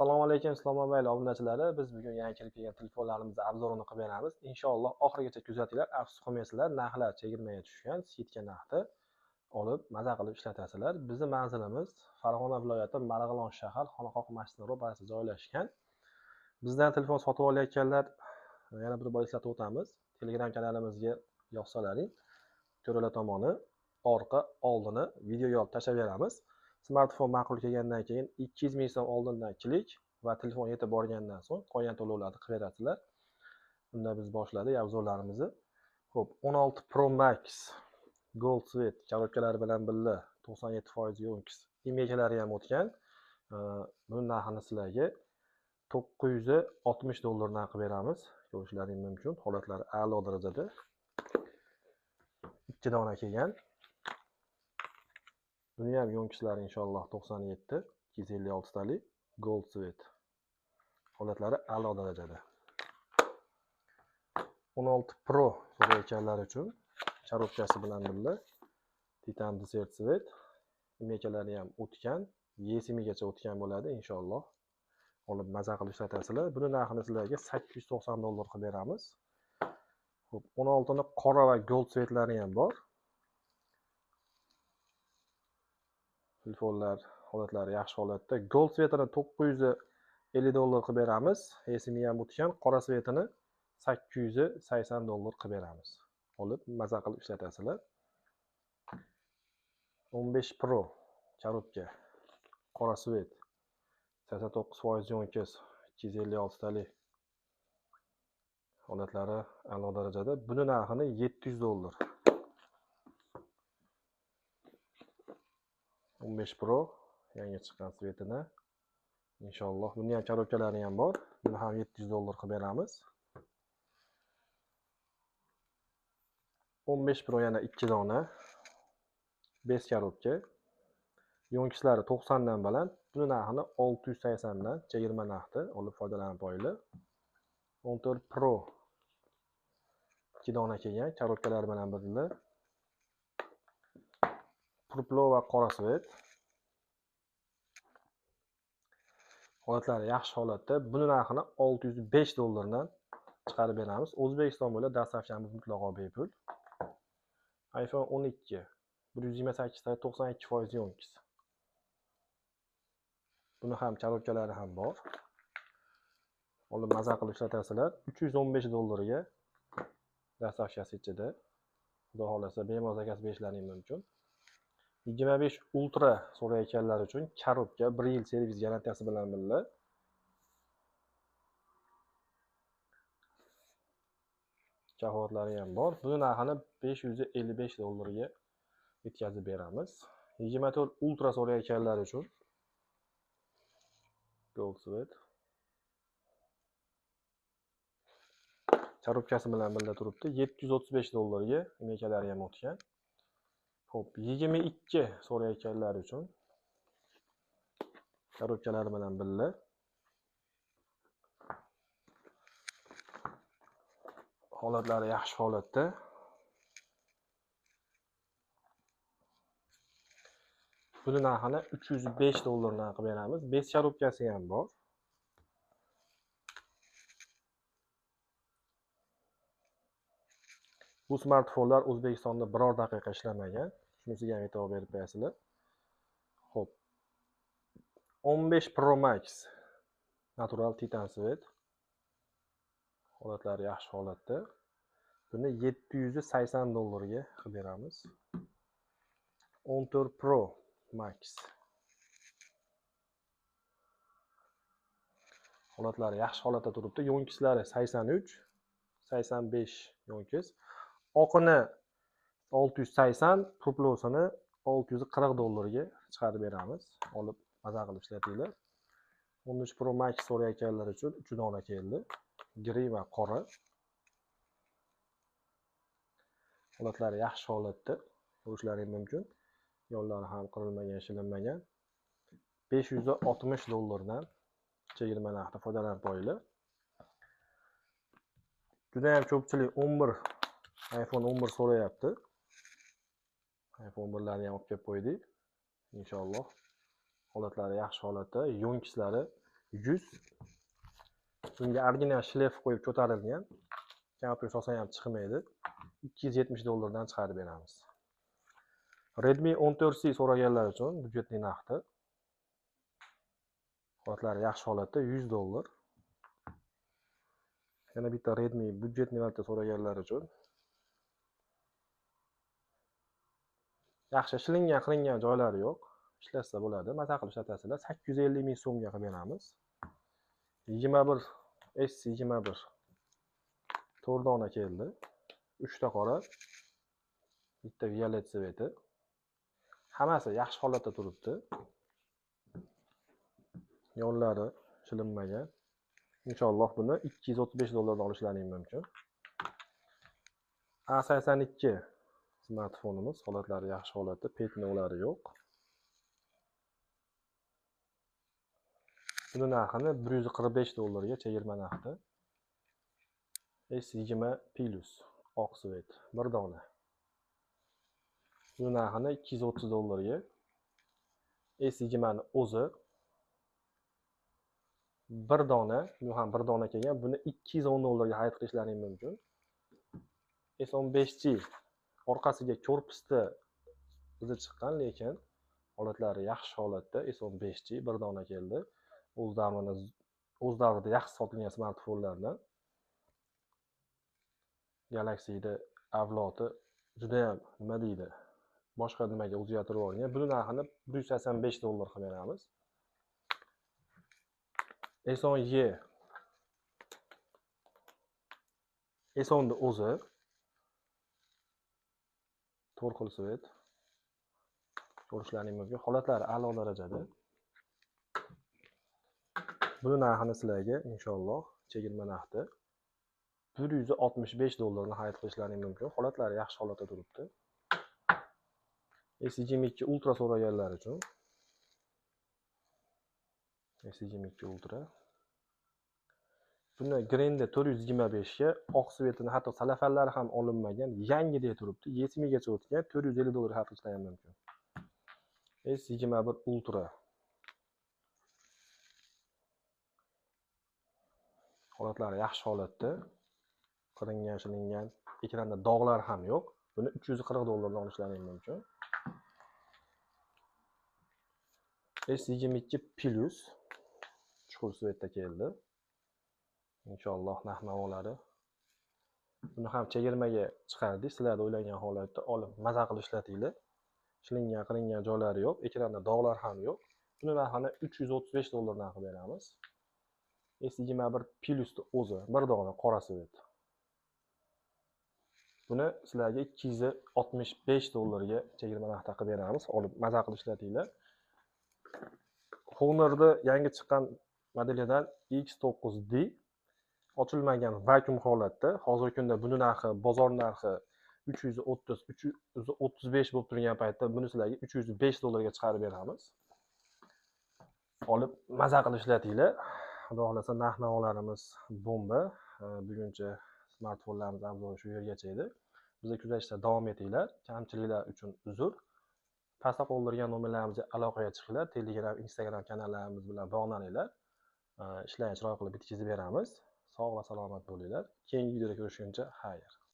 Assalomu alaykum Islom Mobile obunachilari. Biz bugun yangi kirib kelgan telefonlarimizni obzorini qilib beramiz. Inshaalloh oxirigacha kuzatinglar, afsus qilmaysizlar. Narxlar chegirmaga tushgan, skidka narxda olib, maza qilib ishlatasizlar. Bizning manzilimiz Farg'ona viloyati Marg'ilon shahar, Xonaqoh masjidining ro'parasida joylashgan. Bizdan telefon sotib olayotganlar yana bir bor eslatib o'tamiz. Telegram kanalimizga yozsalaring, ko'rala tomoni, orqa, oldini videoga olib tashlab beramiz. Smartfon ma'qul kelgandan keyin 200 ming so'm oldindan klik va telefon yetib borgandan so'ng qolgan to'lovlarni qilib berasizlar. Bunda biz boshladik obzorlarimizni. Xo'p, 16 Pro Max Gold Sweat korobkalari bilan birga 97% yo'nkis imekalari ham o'tgan. Buni narxini sizlarga 960 dollardan qilib beramiz. Ko'rishlaring mumkin. Holatlari a'lo darajada. 2 dona kelgan. Buni ham yo'nkislari inshaalloh 97, 256 talik Gold Sweat. Holatlari a'lo darajada. 16 Pro so'rayotganlar uchun korobkasi bilan birga Titan Desert Sweat imekalari ham o'tgan, YSMgacha o'tgan bo'ladi inshaalloh. Olib maza qilib ishlatasizlar. Buni narxini sizlarga 890 dollar qilib beramiz. Xo'p, 16 ni qora va gold sweatlari ham bor. Telefonlar holatlari yaxshi holatda. Gold sweatini 950 dollar qilib beramiz. SMI ham o'tgan, qora sweatini 880 dollar qilib beramiz. Olib maza qilib ishlatasizlar. 15 Pro korobka, qora sweat 89% yo'nkis, 256 talik. Holatlari a'lo darajada. Buni narxini 700 dollar. 15 Pro yangi chiqqan svetini inshaalloh. Buni ham korobkalari ham bor. Buni ham 700 dollar qilib beramiz. 15 Pro yana 2 dona. 5 korobka. Yo'nkislari 90 dan baland. Buni narxini 680 dan chegirma narxda olib foydalanib qo'yinglar. 14 Pro 2 dona kelgan, korobkalari bilan birga. Purplo va qora svet. Holatlari yaxshi holatda. Buni narxini 605 dollardan chiqarib beramiz. O'zbekiston bo'ylab dastlabkimiz mutlaqo bepul. iPhone 12 128 ta 92% yo'nkis. Buni ham korobkalari ham bor. Olib maza qilib ishlatasizlar. 315 dollarga dastlabkisi ichida. Xudo xohlasa bemalol zakaz berishlaring mumkin. 25 Ultra so'rayotganlar uchun korobka 1 yil servis garantiyasi bilan birga. Javoblari ham bor. Buni narxini 555 dollarga yetkazib beramiz. 24 Ultra so'rayotganlar uchun Gold Sweat korobkasi bilan birga turibdi. 735 dollarga imekalari ham o'tgan. Xo'p, 22 so'rayotganlar uchun korobkalari bilan birga. Holatlari yaxshi holatda. Buni narxini 305 dollardan qilib beramiz. 5 korobkasi ham bor. Bu smartfonlar O'zbekistonda biror daqiqa ishlamagan. Shunisiga ham e'tibor berib qo'yasizlar. Xo'p. 15 Pro Max natural Titan Sweat. Holatlari yaxshi holatda. Buni 780 dollarga qilib beramiz. 14 Pro Max. Holatlari yaxshi holatda turibdi. Yo'nkislari 83, 85 yo'nkis. Oqini 680, puplosini 640 dollarga chiqarib beramiz. Olib maza qilib ishlatinglar. 13 Pro Max so'rayotganlar uchun 3 dona keldi. Grey va qora. Holatlari yaxshi holatda. Ko'rishlaring mumkin. Yo'llari ham qirilmagan, shilinmagan. 560 dollardan chegirma narxda foydalanib qo'yinglar. Juda ham ko'pchilik 11 iPhone 11 so'rayapti. iPhone 11larni ham olib kelib qo'ydik. Inshaalloh holatlari yaxshi holatda. Yo'nkislari 100. Bunga original shlef qo'yib ko'tarilgan. Kompyuter solsa ham chiqmaydi. 270 dollardan chiqarib beramiz. Redmi 14C so'raganlar uchun byudjetli narxda. Holatlari yaxshi holatda 100 dollar. Yana bitta Redmi byudjetli narxda so'raganlar uchun. Yaxshi shilingan, qilingan joylari yo'q. Ishlatsa bo'ladi. Maza qilib ishlatasizlar. 850 ming so'mga qilib beramiz. 21 S21 4 dona keldi. 3 ta qora, bitta violet sveti. Hammasi yaxshi holatda turibdi. Yo'llari shilinmagan. Inshaalloh buni 235 dollardan olishlaring mumkin. A82 smartfonimiz holatlari yaxshi holatda, petnolari yo'q. Buni narxini 145 dollarga chegirma narxda. S20 Plus oq svet bir dona. Buni narxini 230 dollarga. S20 ni o'zi bir dona, bu ham bir dona kelgan. Buni 210 dollarga xarid qilishlaring mumkin. S15G orqasiga korpusda izi chiqqan, lekin holatlari yaxshi holatda. S15G bir dona keldi. O'z davrida yaxshi sotilgan smartfonlardan. Galaxy'da avlodi juda ham nima deydi, boshqa nimaga o'zgartirib olgan. Buni narxini 185 dollar qilib beramiz. S10e S10 ni o'zi to'rt xil svet ko'rishlaring mumkin. Holatlari a'lo darajada. Buni narxini sizlarga inshaalloh chegirma narxda 165 dollarni xarid qilishlaring mumkin. Holatlari yaxshi holatda turibdi. S22 Ultra so'raganlar uchun S22 Ultra. Buni Green'da 425 ga, oq svetini hatto salafallari ham olinmagan, yangidek turibdi. Yetmigacha o'tgan, 450 dollar xarid qilishlaring mumkin. S21 Ultra. Holatlari yaxshi holatda. Qilingan, shilingan, ekranda dog'lar ham yo'q. Buni 340 dollardan olishlaring mumkin. S22 Plus chuqur svetda keldi. Inshaalloh narx-navolari. Buni ham chegirmaga chiqardik. Sizlar o'ylagan holatda olib maza qilib ishlatinglar. Shilingan, qilingan joylari yo'q, ekranda dog'lar ham yo'q. Buni narxini 335 dollardan qilib beramiz. S21 Plus'ni o'zi bir dona qora svet. Buni sizlarga 265 dollarga chegirma narxda qilib beramiz. Olib maza qilib ishlatinglar. Honor'da yangi chiqqan modelidan X9D ochilmagan vakuum holatda. Hozirgi kunda buni narxi, bozor narxi 330, 335 bo'lib turgan paytda buni sizlarga 305 dollarga chiqarib beramiz. Olib maza qilib ishlatinglar. Xudo xohlasa narx-navolarimiz bomba. Buguncha smartfonlarimiz abzori shu yergacha edi. Bizni kuzatishda davom etinglar. Kamchiliklar uchun uzr. Pastda qoldirgan nomerlarimizga aloqaga chiqinglar. Telegram, Instagram kanallarimiz bilan bog'laninglar. Ishlarni chiroyli qilib bitkazib beramiz. Sog' va salomat bo'linglar. Keyingi videoda ko'rishguncha xayr.